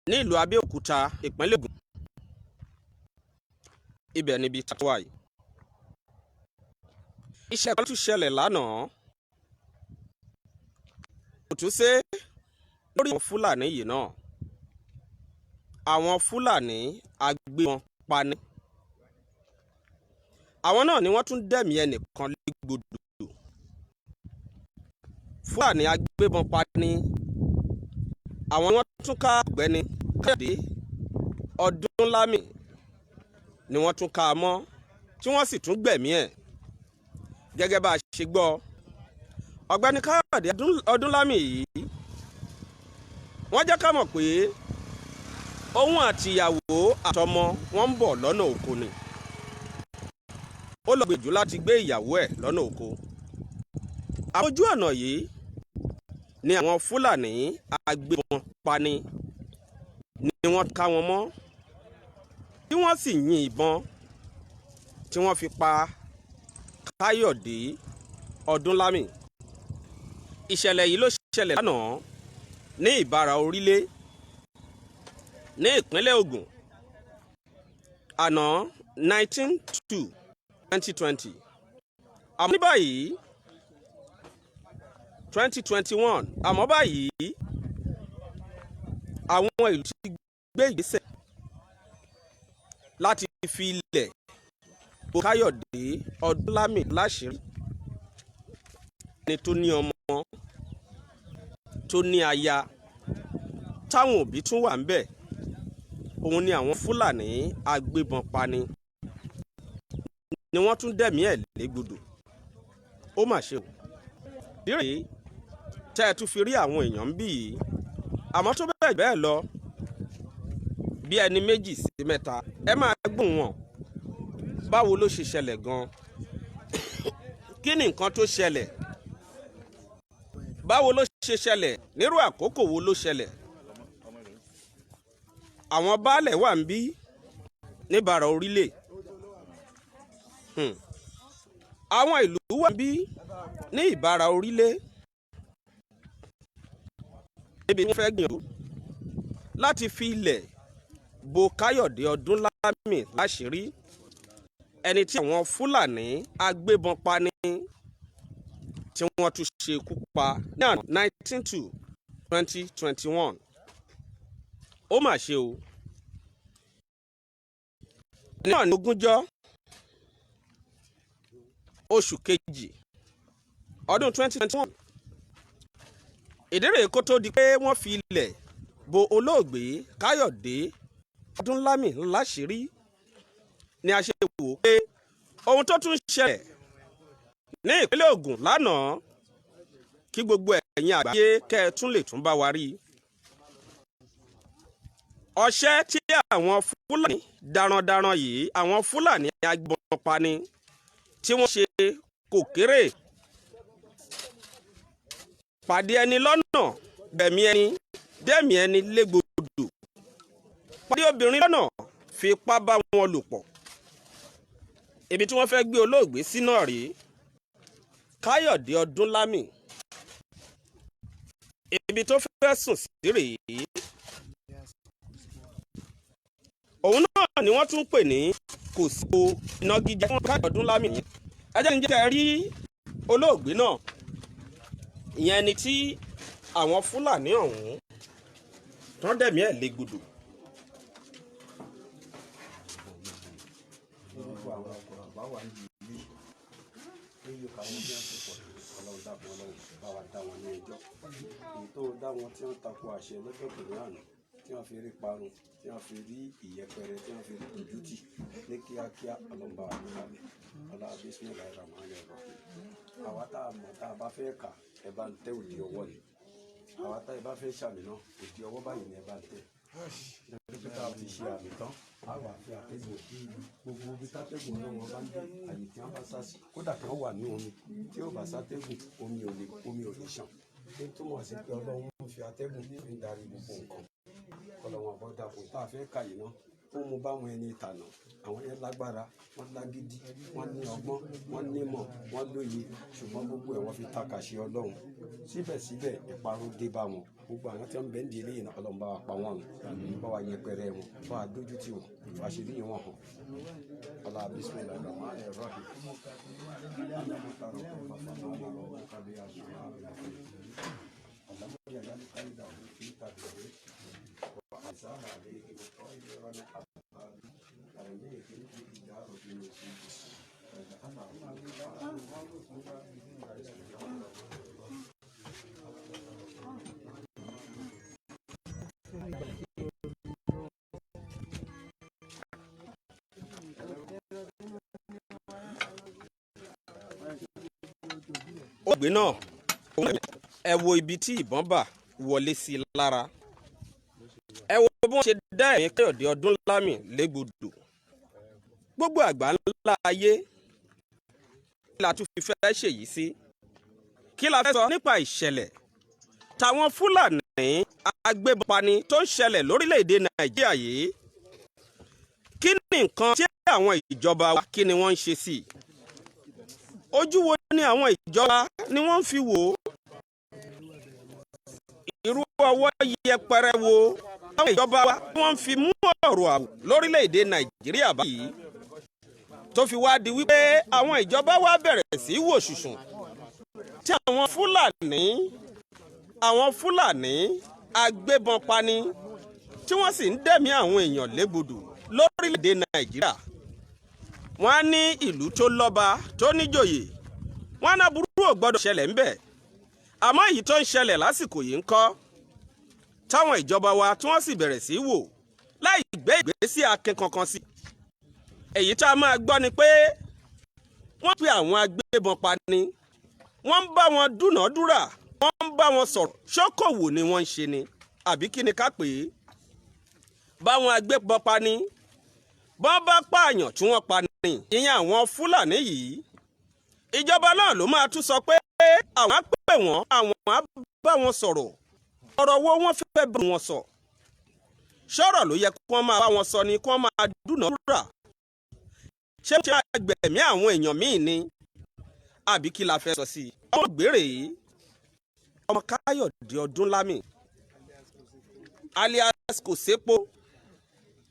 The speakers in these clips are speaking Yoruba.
Ní ìlú Abẹ́òkúta, ìpínlẹ̀ Ògùn, ibẹ̀ níbi tá a wà yìí. Iṣẹ́ kan tún ṣẹlẹ̀ lánàá, kò tún ṣe lórí àwọn Fúlàní yìí náà, àwọn Fúlàní agbébọn pani. Àwọn náà ni wọ́n tún dẹ̀mí ẹnìkan légbodò. Fúlàní agbébọn pani, àwọn ni wọ́n tún ká Ọ̀gbẹ́ni Káyọ̀dé Ọdúnlámì, ni wọ́n tún ká a mọ́, tí wọ́n sì tún gbẹ̀mí ẹ̀. Gẹ́gẹ́ bá a ṣe gbọ́, Ọ̀gbẹ́ni Káyọ̀dé Ọdúnlámì yìí, wọ́n jẹ́ ká mọ̀ pé òun àtìyàwó àtọmọ wọn ń bọ̀ lọ́nà oko ni. Ó lọ gbìyànjú láti gbé ìyàwó ẹ̀ lọ́nà oko. Àwọn ojú ọ̀nà yìí ni àwọn Fúlàní agbébọn pani ni wọ́n ká wọn mọ́, tí wọ́n sì yin ìbọn tí wọ́n fi pa Káyọ̀dé Ọdúnlámì. Ìṣẹ̀lẹ̀ yìí ló ṣẹlẹ̀ lánàá ní Ìbára Orílẹ̀ ní ìpínlẹ̀ Ògùn, àná 19/2/2020. Àmọ́ ní báyìí, 2021, àmọ́ báyìí, àwọn ìlú ti gbé ìgbésẹ̀ láti fi ilẹ̀ bo Káyọ̀dé Ọdúnlámì láṣìírí, ẹni tó ní ọmọ, tó ní aya, táwọn òbí tún wà ńbẹ̀. Òun ni àwọn Fúlàní agbébọn pani ni wọ́n tún dẹ̀mí ẹ̀ légbodò. Ó mà ṣe o. Ìdí rèé tẹ́ ẹ tún fi rí àwọn èèyàn ń bì yìí. Àmọ́ tó bẹ́ẹ̀ bẹ́ẹ̀ lọ, bí ẹni méjì sí mẹ́ta, ẹ máa gbóhùn wọn. Báwo ló ṣe ṣẹlẹ̀ gan-an? Kí ni nǹkan tó ṣẹlẹ̀? Báwo ló ṣe ṣẹlẹ̀? Nírú àkókò wo ló ṣẹlẹ̀? Àwọn baálẹ̀ wà ń bí níbàrà Orílẹ̀. Àwọn ìlú wà ń bí ní Ìbára Orílẹ̀, níbi wọ́n fẹ́ gbìyànjú láti fi ilẹ̀ bo Káyọ̀dé Ọdúnlámì láṣìírí, ẹni tí àwọn Fúlàní agbébọn pa ní tí wọ́n tún ṣe ikú pa ní àná 19/2/2021. Ó mà ṣe o. Náà ní 20 oṣù kejì ọdún 2021. Ìdí rèé, kó tó di pé wọ́n fi ilẹ̀ bo olóògbé Káyọ̀dé Ọdúnlámì láṣìírí ni a ṣe wò ó pé ohun tó tún ṣẹlẹ̀ ní ìpínlẹ̀ Ògùn lánàá, kí gbogbo ẹ̀yin àgbáyé kẹ́ ẹ tún lè tún bá wa rí ọṣẹ́ tí àwọn Fúlàní darandaran yìí, àwọn Fúlàní agbébọn pani tí wọ́n ṣe kò kéré. Pàdé ẹni lọ́nà, gbẹ̀mí ẹni, dẹ́mi ẹni légbodò. Pàdé obìnrin lọ́nà, fipá bá wọn lò pọ̀. Ibi tí wọ́n fẹ́ gbé olóògbé sí náà rèé, Káyọ̀dé Ọdúnlámì. Ibi tó fẹ́ sùn sí rèé. Òun náà ni wọ́n tún pè ní kò sí ìnagijẹ fún Káyọ̀dé Ọdúnlámì yẹn. Ẹ jẹ́ ní jẹ́ rí olóògbé náà, ìyẹn ni tí àwọn Fúlàní ọ̀hún tán dẹ̀mí ẹ̀ légbodò. Gbogbo àwọn bàbá wa ń yí ilé ká wọn bí wọn ti pọ̀ tó. Ọlọ́run, dákun, Ọlọ́run bá wa dá wọn ní ẹjọ́ èyí tó dá wọn tí wọ́n tako àṣẹ lọ́jọ́ kìnìún àná, tí wọ́n fi rí parun, tí wọ́n fi rí ìyẹpẹrẹ, tí wọ́n fi rí ìdójútì ní kíákíá. Ọlọ́run bá wa ní kalẹ̀ ọlá bismillahir rahmanir rahim. Àwa tá a mọ̀, tá a bá fẹ́ kà, ẹ bá ń tẹ òdì ọwọ́ ni. Àwa tá ẹ bá fẹ́ ṣàmì náà, òdì ọwọ́ báyìí ni ẹ bá ń tẹ. Lórí pé tá a ti ṣe àmì tán, a wà fi àtẹ̀gùn gbogbo ibi tátẹ̀gùn Ọlọ́run bá ń dé, àyè tí wọ́n bá sá sí. Kódà kí wọ́n wà ní omi, tí ó bá sátẹ́gùn, omi ò lè ṣàn. Ní túmọ̀ sí pé Ọlọ́run ń fi atẹ́gùn fi ń darí gbogbo nǹkan. Ọlọ́run àbọ̀dàpọ̀ tá a fẹ́ kà yìí náà. Ó mú báwọn ẹni ìtànà, àwọn yẹn lágbára, wọ́n lágídí, wọ́n ní ọgbọ́n, wọ́n nímọ̀, wọ́n lóye, ṣùgbọ́n gbogbo ẹ̀ wọ́n fi takàṣe Ọlọ́run. Síbẹ̀síbẹ̀ ìparun dé bá wọn. Gbogbo àwọn tí wọ́n bẹ ń di eléyìí náà, Ọlọ́run bá wa pa wọ́n run, bá wa yẹpẹrẹ wọn, bá wa dójú tì wọ́n, fàṣírí wọn hàn. Ọlá bismillahir rahmanir rahim. Ó gbé náà, ẹ wo ibi tí ìbọn bà wọlé sí i lára. Ẹ wo bí wọ́n ṣe dá ẹ̀mí Káyọ̀dé Ọdúnlámì légbodò. Gbogbo àgbà ńlá ayé la tún fi fẹ́ ṣèyí sí. Kí la fẹ́ sọ nípa ìṣẹ̀lẹ̀ táwọn Fúlàní agbébọnpani tó ń ṣẹlẹ̀ lórílẹ̀‐èdè Nàìjíríà yìí? Kí ni nǹkan tí àwọn ìjọba wa, kí ni wọ́n ń ṣe sí i? Ojú wo ni àwọn ìjọba ni wọ́n ń fi wò ó? Irú ọwọ́ yẹpẹrẹ wo àwọn ìjọba wa wọ́n ń fi mú ọ̀rọ̀ ààbò lórílẹ̀‐èdè Nàìjíríà báyìí, tó fi wá di wípé àwọn ìjọba wa bẹ̀rẹ̀ sí í wò ṣùṣùn tí àwọn Fúlàní agbébọn pani, tí wọ́n sì ń dẹ̀mí àwọn èèyàn légbodò lórílẹ̀‐èdè Nàìjíríà? Wọ́n á ní ìlú tó lọ́ba, tó níjòyè, wọ́n á ná burú ò gbọ́dọ̀ ṣẹlẹ̀ ńbẹ̀. Àmọ́ èyí tó ń ṣẹlẹ̀ lásìkò yìí ń kọ́, táwọn ìjọba wa tí wọ́n sì bẹ̀rẹ̀ sí í wò láì gbé ìgbésí akin kankan sí. Èyí tá a máa gbọ́ ni pé wọ́n pe àwọn agbébọn pani, wọ́n ń bá wọn dúnàádúrà, wọ́n ń bá wọn sọ̀rọ̀. Ṣókòwò ni wọ́n ń ṣe ni, àbí kí ni ká pè é? Báwọn agbébọn pani bọ́n bá pààyàn tí wọ́n pa ni, ìyẹn àwọn Fúlàní yìí, ìjọba náà ló máa tún sọ pé àwọn á pè wọ́n, àwọn á bá wọn sọ̀rọ̀. Ọ̀rọ̀ wo wọ́n fẹ́ bá wọn sọ? Ṣọ́rọ̀ ló yẹ kí wọ́n máa bá wọn sọ ni, kí wọ́n máa dúnàádúrà? Ṣé wọ́n ṣe máa gbẹ̀mí àwọn èèyàn míì ni, àbí kí la fẹ́ sọ sí i? Ọmọ gbére yìí, ọmọ Káyọ̀dé Ọdúnlámì alias Kò Sépo,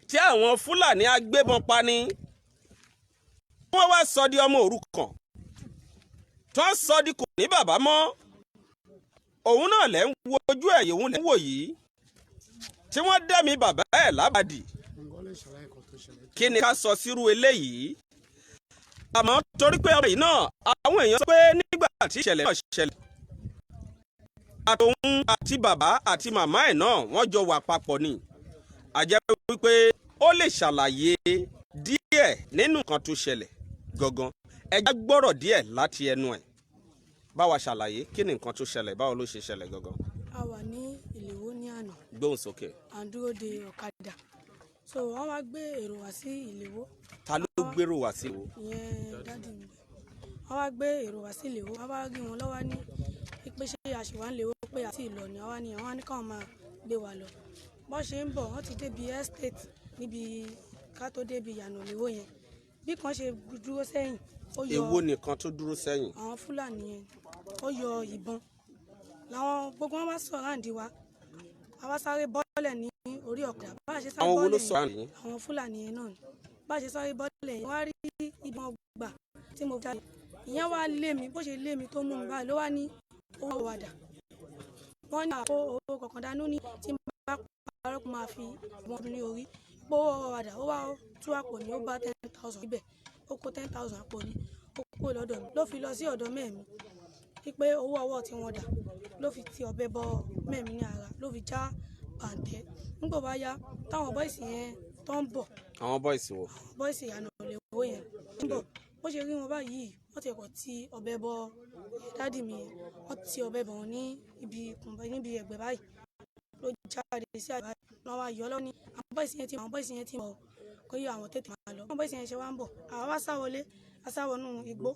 tí àwọn Fúlàní agbébọn pa ni, wọ́n wá sọ di ọmọ òrukàn, tó ń sọ di kò ní bàbá mọ́. Òun náà lẹ́ ń wo ojú ẹ̀, òun lẹ́ ń wò yìí tí wọ́n dẹ́mi bàbá ẹ̀ lábàdì. Kí ni ká sọ sírú eléyìí? Àmọ́ torí pé ọmọ yìí náà, àwọn èèyàn sọ pé nígbà tí ìṣẹ̀lẹ̀ náà ṣẹlẹ̀, àtòun àti bàbá àti màmá ẹ̀ náà, wọ́n jọ wà papọ̀ ni. Àjẹ́ wípé ó lè ṣàlàyé díẹ̀ nínú nǹkan tó ṣẹlẹ̀ gangan. Ẹ já gbọ́rọ̀ díẹ̀ láti ẹnu ẹ̀. Bá wa ṣàlàyé, kí ni nǹkan tó ṣẹlẹ̀? Báwo ló ṣe ṣẹlẹ̀ gangan? A wà ní Ìléwó ní àná. Gbóhùn sókè. À ń dúró de ọ̀kadà, so wọ́n wá gbé èrò wá sí Ìléwó. Ta ló gbèrò wá sí? Ìyẹn daddy mi. Wọ́n wá gbé èrò wá sí Ìléwó. Wọ́n wá rí wọn lọ́wọ́ ní pé ṣé àṣìwá ń léwó, pé àti ìlọ ni wọ́n wá ní, àwọn ní káwọn máa gbé wa lọ. Bọ́n ṣe ń bọ̀, wọ́n ti débi estate níbi ká tó débi ìyànà Ìléwó yẹn, bí kan ṣe dúró sẹ́yìn, ó yọ Èwo nìkan tó dúró sẹ́yìn? Àwọn Fúlàní yẹn. Ó yọ ìbọn, làwọn gbogbo wọn wá surround wa. A wá sáré bọ́ọ̀lẹ̀ ní orí ọ̀kadà. Bá a ṣe sáré Àwọn wo ló bọ́ọ̀lẹ̀ sọ yẹn, àná yìí? Àwọn Fúlàní yẹn náà ni. Bá a ṣe sáré bọ́ọ̀lẹ̀ yẹn, wọ́n á rí ìbọn gbà tí mo jáde. Ìyẹn wá lé mi. Bó ṣe lé mi tó mú mi báyìí, ló wá ní owó wàdà. Wọ́n ní àpò owó kọ̀ọ̀kan dánú ní tí n bá parọ́ kó máa fi ìbọn ní orí pé owó wàdà. Ó wá tú àpò mi, ó bá 10,000 níbẹ̀. Ó kó 10,000 àpò mi, ó kó lọ́dọ̀ mi, ló fi lọ sí ọ̀dọ̀ mẹ́ẹ̀mí wípé owó ọwọ́ tí wọ́n dà. Ló fi ti ọ̀bẹ bọ mẹ́ẹ̀mí ní ara, ló fi já bàǹtẹ́. Nígbà bá yá, táwọn boys yẹn tó ń bọ̀. Àwọn boys wo? Boys ìyànà Ìléwó yẹn ń bọ̀. Bó ṣe rí wọn báyìí, wọ́n ti kọ̀ ti ọ̀bẹ bọ daddy mi yẹn. Wọ́n ti ọ̀bẹ bọ̀ wọ́n ní ibi ikùn, níbi ẹ̀gbẹ́ báyìí, ló jáde sí àgbà lọ́wọ́. Wá yọ lọ́wọ́ ní àwọn boys yẹn ti mọ̀ kó yọ àwọn tètè máa lọ. Àwọn boys yẹn ṣe wá ń bọ̀, àwa wá sá wọlé, a sá wọnú igbó.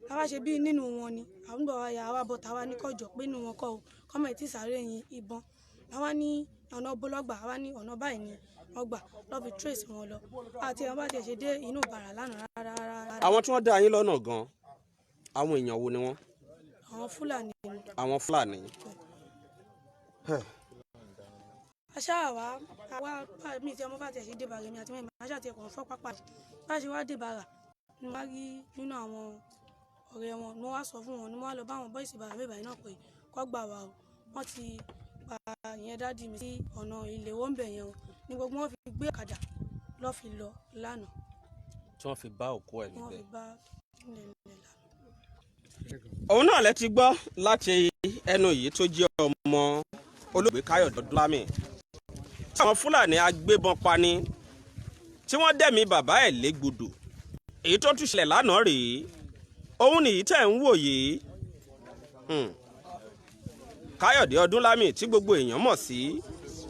Àwa ṣe bí nínú wọn ni àwọn bọ̀ wá ya, àwa bọ̀ tàwa ní kọjọ pé nínú wọn kọ́ o, kọ́mọ̀ ẹ̀ tí sáré yin ìbọn. Àwa ní Ọ̀nà bólọ́gbà wá ní ọ̀nà báyìí ni wọ́n gbà lọ́ fi trace wọn lọ. Àti àwọn bá tiẹ̀ ṣe dé inú Ìbàrà lánàá rárá rárá. Àwọn tí wọ́n dá yín lọ́nà gan, àwọn èèyàn wo ni wọ́n? Àwọn Fúlàní ni. Àwọn Fúlàní. Aṣá àwa àwa mi tí ọmọ bá tiẹ̀ ṣe dé Ìbàrà, mi àti mẹ́rin aṣá tiẹ̀ kàn fọ́ pápá. Bá ṣe wá dé Ìbàrà ni wọ́n á rí nínú àwọn ọ̀rẹ́ wọn, ni wọ́n wá sọ fún wọn, ni wọ́n wá lọ bá àwọn boys Ìbàrà mẹ́bàá náà pé kọ́ gbà wá o, wọ́n ti pa ìyẹn daddy mi sí ọ̀nà Ìléwó ń bẹ̀ yẹn o. Ní gbogbo wọn fi gbé ọ̀kadà lọ́ fi lọ lánàá. Tí wọ́n fi bá òkú ẹ̀ wọ́n níbẹ̀. Fi bá nílẹ̀ nílẹ̀ lánàá. Òun náà lẹ ti gbọ́ láti ẹnu yìí tó jẹ́ ọmọ olóògbé Káyọ̀dé Ọdúnlámì tí àwọn Fúlàní agbébọn pa ni, tí wọ́n dẹ̀mí bàbá ẹ̀ légbodò. Èyí tó tún ṣẹlẹ̀ lánàá rèé, òun nìyí tẹ̀ ń wò yìí. Káyọ̀dé Ọdúnlámì tí gbogbo èèyàn mọ̀ sí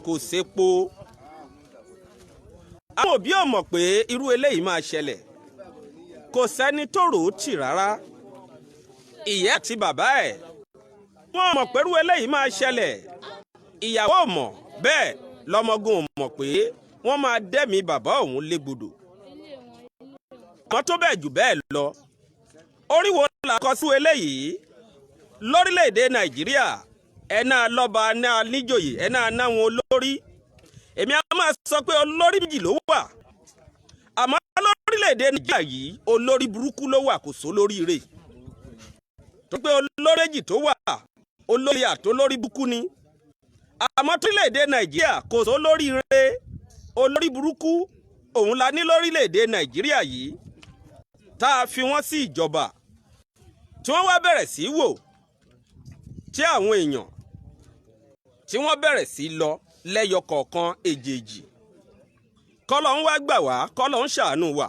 kò sépo. Àwọn òbí ò mọ̀ pé irú eléyìí máa ṣẹlẹ̀. Kò sẹ́ni tó rò ó tì rárá. Ìyá àti bàbá ẹ̀, wọ́n mọ̀ pé irú eléyìí máa ṣẹlẹ̀. Ìyàwó ò mọ̀ bẹ́ẹ̀, lọ́mọgùn ò mọ̀ pé wọ́n máa dẹ́mi bàbá òun légbodò. Àwọn tó bẹ́ẹ̀ jù bẹ́ẹ̀ lọ, orí wo la kọ sí eléyìí lórílẹ̀‐èdè Nàìjíríà? Ẹ̀ náà lọ́ba náà níjòyè, ẹ̀ náà náwọn olórí. Èmi á máa sọ pé olórí méjì ló wà, àmọ́ lórílẹ̀‐èdè Nàìjíríà yìí, olórí burúkú ló wà, kò sólórí rẹ̀ tó pé. Olórí méjì tó wà, olórí àtolórí burúkú ni. Àmọ́ torílẹ̀‐èdè Nàìjíríà, kò sólórí rẹ̀, olórí burúkú òun la ní lórílẹ̀‐èdè Nàìjíríà yìí, tá a fi wọ́n sí ìjọba, tí wọ́n wá bẹ̀rẹ̀ sí wò tí àwọn èèyàn tí wọ́n bẹ̀rẹ̀ sí lọ lẹ́yọ kọ̀ọ̀kan èjèèjì. Kọ́lọ̀ ń wá gbà wá, kọ́lọ̀ ń ṣàánú wa.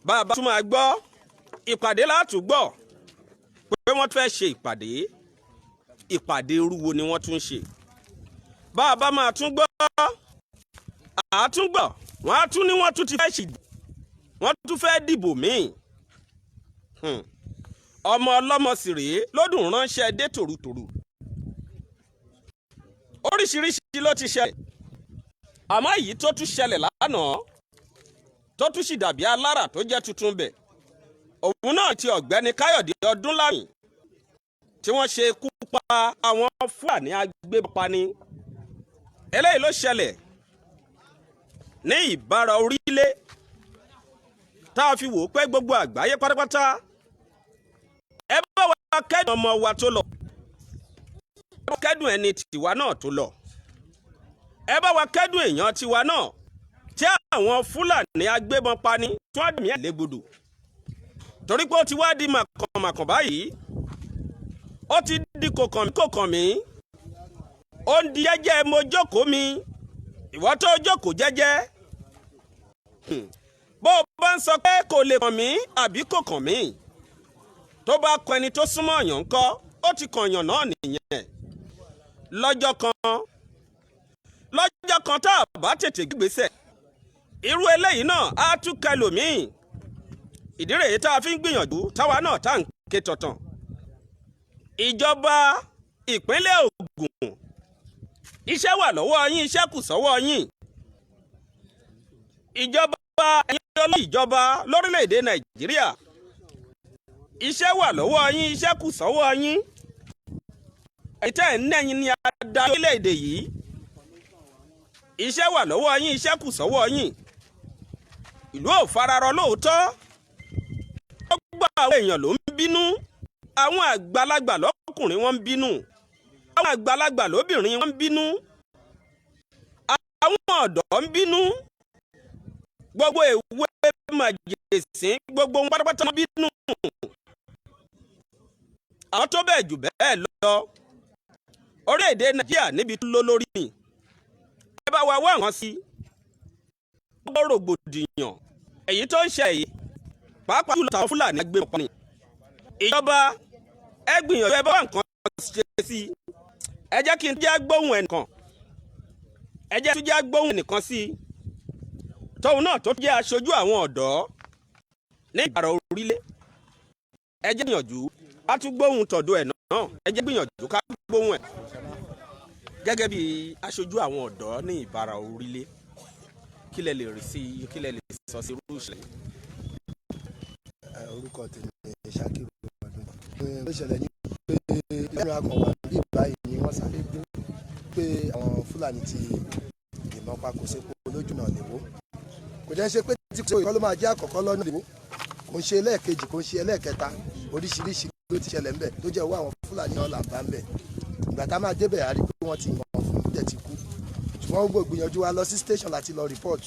Bá a bá tún máa gbọ́ ìpàdé, látún gbọ́ pé wọ́n fẹ́ ṣe ìpàdé. Ìpàdé irú wo ni wọ́n tún ṣe? Bá a bá máa tún gbọ́, àtúngbọ̀, wọ́n á tún ní wọ́n tún ti fẹ́ ṣì, wọ́n tún fẹ́ dìbò míì. Ọmọ ọlọ́mọ sì rèé lódùn ránṣẹ́ dé tòrutòru. Oríṣiríṣi ló ti ṣẹlẹ̀, àmọ́ èyí tó tún ṣẹlẹ̀ lánàá, tó tún sì dàbí alára, tó jẹ́ tuntun bẹ̀, òun náà ti ọ̀gbẹ́ni Káyọ̀dé Ọdúnlámì tí wọ́n ṣe ikú pa àwọn Fúlàní agbébọnpani. Eléyìí ló ṣẹlẹ̀ ní Ìbára Orílẹ̀, tá a fi wò ó pé gbogbo àgbáyé pátápátá, ẹ bá wa kẹ́dùn ọmọ wa tó lọ, ẹ bá wa kẹ́dùn ẹni tiwa náà tó lọ, ẹ bá wa kẹ́dùn èèyàn tiwa náà tí àwọn Fúlàní agbébọn pa ní tí wọ́n dẹ̀mí ẹ̀ légbodò, torí pé ó ti wá di màkànmàkàn báyìí, ó ti di kòkànmí kòkànmí, ó ń di jẹ́jẹ́. Mo jókòó mi, ìwọ tó jókòó jẹ́jẹ́, bó o bá ń sọ pé kò lè kàn mí àbí kò kàn mí, tó bá kọ ẹni tó súnmọ́ ọ̀yàn ńkọ́? Ó ti kànyàn náà nìyẹn. Lọ́jọ́ kan, lọ́jọ́ kan, tá a bá tètè gbégbèsè, irú eléyìí náà á tún kẹlòmíì. Ìdí rèé tá a fi ń gbìyànjú, táwa náà tá à ń ké tọ̀tàn. Ìjọba ìpínlẹ̀ Ògùn, iṣẹ́ wà lọ́wọ́ yín, iṣẹ́ kù sọ́wọ́ yín. Ìjọba, ẹ̀yin olóyè ìjọba lórílẹ̀‐èdè Nàìjíríà, iṣẹ́ wà lọ́wọ́ yín, iṣẹ́ kù sọ́wọ́ yín. Ẹ̀yin tẹ́ ẹ̀ ń nẹ́yìn ní adarí orílẹ̀‐èdè yìí, iṣẹ́ wà lọ́wọ́ yín, iṣẹ́ kù sọ́wọ́ yín. Ìlú ò fararọ lóòótọ́. Gbogbo àwọn èèyàn ló ń bínú. Àwọn àgbàlagbà lọ́kùnrin, wọ́n ń bínú. Àwọn àgbàlagbà lóbìnrin, wọ́n ń bínú. Àwọn ọ̀dọ́ ń bínú. Gbogbo èwe màjèsín, gbogbo wọn pátápátá ń bínú. Àwọn tó bẹ́ẹ̀ jù bẹ́ẹ̀ lọ, orílẹ̀-èdè Nàìjíríà níbi tó ló lórí ni. Ẹ bá wa wá nǹkan sí gbogbo rògbòdìyàn èyí tó ń ṣe yìí, pàápàá jùlọ táwọn Fúlàní agbébọn ni. Ìjọba, ẹ gbìyànjú, ẹ bá wá nǹkan ṣe sí i. Ẹ jẹ́ kí n jẹ́ gbóhùn ẹnìkan, ẹ jẹ́ tún jẹ́ gbóhùn ẹnìkan sí i, tóun náà tó jẹ́ aṣojú àwọn ọ̀dọ́ ní Ìbàrà Orílẹ̀. Ẹ jẹ́ gbìyànjú ká tún gbóhùn tọ̀dọ̀ ẹ̀ náà. Ẹ jẹ́ gbìyànjú ká gbóhùn ẹ̀. Gẹ́gẹ́ bí aṣojú àwọn ọ̀dọ́ ní Ìbára Orílẹ̀, kí lẹ lè rí sí, kí lẹ lè sọ sí irú ìṣẹ̀lẹ̀ yìí? Orúkọ tèmi ni Ṣakiru Ọdún. Ó ṣẹlẹ̀ ní pé lẹ́nu akọ̀wà bí báyìí ni wọ́n sáré gbé pé àwọn Fúlàní ti yìnbọn pa kò sépo lójúnà lèwó. Kò jẹ́ ṣe pé tí kò ìkọ́ ló máa jẹ́ àkọ́kọ́ lọ́nà lèwó, kò ń ṣe ẹlẹ́ẹ̀kejì, kò ń ṣe ẹlẹ́ẹ̀kẹta. Oríṣiríṣi ló ti ṣẹlẹ̀ ńbẹ̀ tó jẹ́ owó àwọn Fúlàní náà là bá ńbẹ̀. Ìgbà tá a máa débẹ̀, a rí pé wọ́n ti yìnbọn fún un, dẹ̀ ti kú. Ṣùgbọ́n gbogbo ìgbìyànjú wa lọ sí station láti lọ report,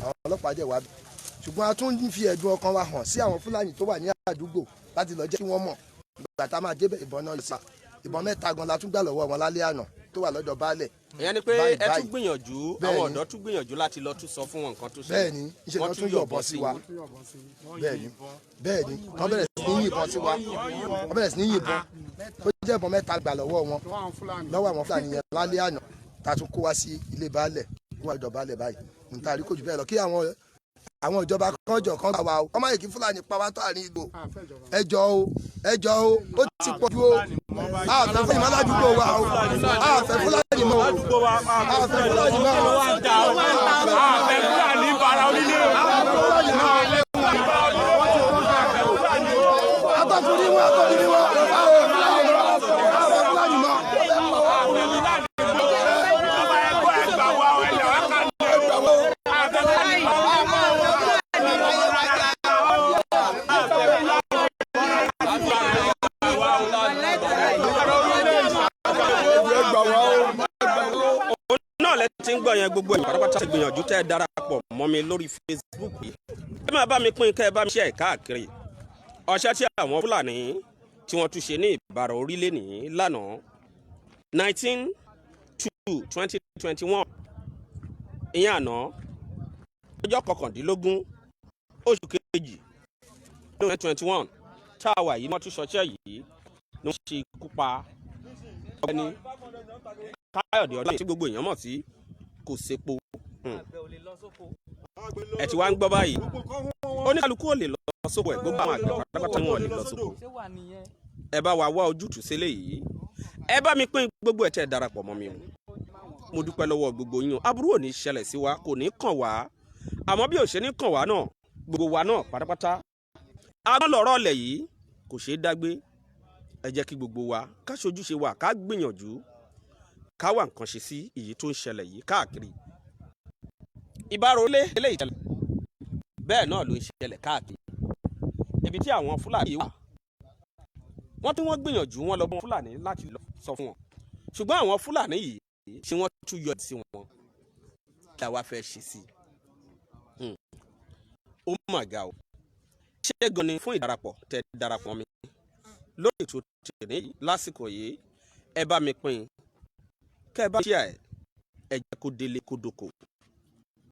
àwọn ọlọ́pàá dẹ̀ wá. Ṣùgbọ́n a tún ń fi ẹ̀dùn ọkàn wa hàn sí àwọn Fúlàní tó wà ní àdúgbò láti lọ jẹ́ kí wọ́n mọ̀. Ìgbà tá a máa débẹ̀, ìbọn náà sá. Ìbọn mẹ́ta gan la tún gbà lọ́wọ́ wọn lálẹ́ àná tó wà lọ́dọ̀ baálẹ̀. Ìyẹn ni pé Báyìí, ẹ tún báyìí. gbìyànjú, Bẹ́ẹ̀ni. àwọn ọ̀dọ́ tún gbìyànjú láti lọ tún sọ fún wọn nǹkan tó ṣẹlẹ̀. Bẹ́ẹ̀ni, níṣẹ́ ni wọ́n tún yọ̀bọ̀n sí wa. Bẹ́ẹ̀ni, wọ́n bẹ̀rẹ̀ sí ní yìnbọn sí wa. Wọ́n bẹ̀rẹ̀ sí ní yìnbọn tó jẹ́ ìbọn mẹ́ta gbà lọ́wọ́ wọn, lọ́wọ́ àwọn Fúlàní yẹn lálẹ́ àná, tá a tún kó wá sí ilé baálẹ̀, kó wá lọ́dọ̀ baálẹ̀ báyìí. Nta rí kò jù bẹ́ẹ̀ lọ. Kí àwọn ìjọba kan jọ kan gbà wá o, wọ́n má yẹ kí Fúlàní pa wá tó àárín ìgbò. Ẹ jọ o, ẹ jọ o, ó ti pọ̀ ju o. A fẹ́ Fúlàní mọ́ ládùúgbò wa o. A fẹ́ Fúlàní mọ́ o. A fẹ́ Fúlàní mọ́ o. Àfẹ́ Fúlàní bara onílé o. A fẹ́ Fúlàní mọ́ o. Atọ́kùnrin wọn, atọ́kùnrin wọn. A fẹ́ Fúlàní mọ́. A fẹ́ Fúlàní mọ́. Ọba ẹgbẹ́ ẹgbà wa o, ẹ̀yà wa kà ní o. Àfẹ́ Fúlàní mọ́. Òun náà lẹ ti ń gbọ́ yẹn. Gbogbo ẹ̀yin pátápátá ti gbìyànjú tẹ́ ẹ darapọ̀ mọ́ mi lórí Facebook yìí, ẹ máa bá mi pín, kẹ́ ẹ bá mi ṣe ẹ̀ káàkiri. Ọṣẹ́ tí àwọn Fúlàní tí wọ́n tún ṣe ní Ìbàrà Orílẹ̀ ní lánàá, 19/2/2021, ìyẹn àná, ọjọ́ 19 oṣù kejì ọdún 2021 tá a wà yìí, wọ́n tún ṣọṣẹ́ yìí ni wọ́n ṣe ikú pa ọ̀gbẹ́ni Káyọ̀dé Ọdún tí gbogbo èèyàn mọ̀ sí kò sépo. Ẹ ti wá ń gbọ́ báyìí, oníkálukú ò lè lọ sóko ẹ̀. Gbogbo àwọn àgbẹ̀ pátápátá wọn ò lè lọ sóko. Ẹ bá wa wá ojútùú sílẹ̀ yìí. Ẹ bá mi pín gbogbo ẹ̀ tẹ́ ẹ darapọ̀ mọ́ mi o. Mo dúpẹ́ lọ́wọ́ gbogbo yín o. Aburú ò ní ṣẹlẹ̀ sí wa, kò ní kàn wá. Àmọ́ bí ò ṣe ní kàn wá náà, gbogbo wa náà pátápátá agbọ́n lọ̀rọ̀ ọ̀lẹ̀ yìí kò ṣeé dágbé. Ẹ jẹ́ kí gbogbo wa ká ṣojúṣe wa, ká gbìyànjú, ká wá nǹkan ṣe sí èyí tó ń ṣẹlẹ̀ yìí káàkiri. Ìbárò lé eléyìí tẹ́lẹ̀, bẹ́ẹ̀ náà ló ń ṣẹlẹ̀ káàkiri ibi tí àwọn Fúlàní wà. Wọ́n tí wọ́n gbìyànjú, wọ́n lọ bọ́ Fúlàní láti lọ sọ fún wọn, ṣùgbọ́n àwọn Fúlàní yìí tí wọ́n tún yọ sí wọn, kí àwa fẹ́ ṣe sí i? Ó mà ga o. Ṣé gan ni fún ìdarapọ̀ tẹ darapọ̀ mi lórí ètò tèmi lásìkò yìí. Ẹ bá mi pín in, kẹ́ ẹ bá ṣíà ẹ, ẹ jẹ́ kó délé kó dóko.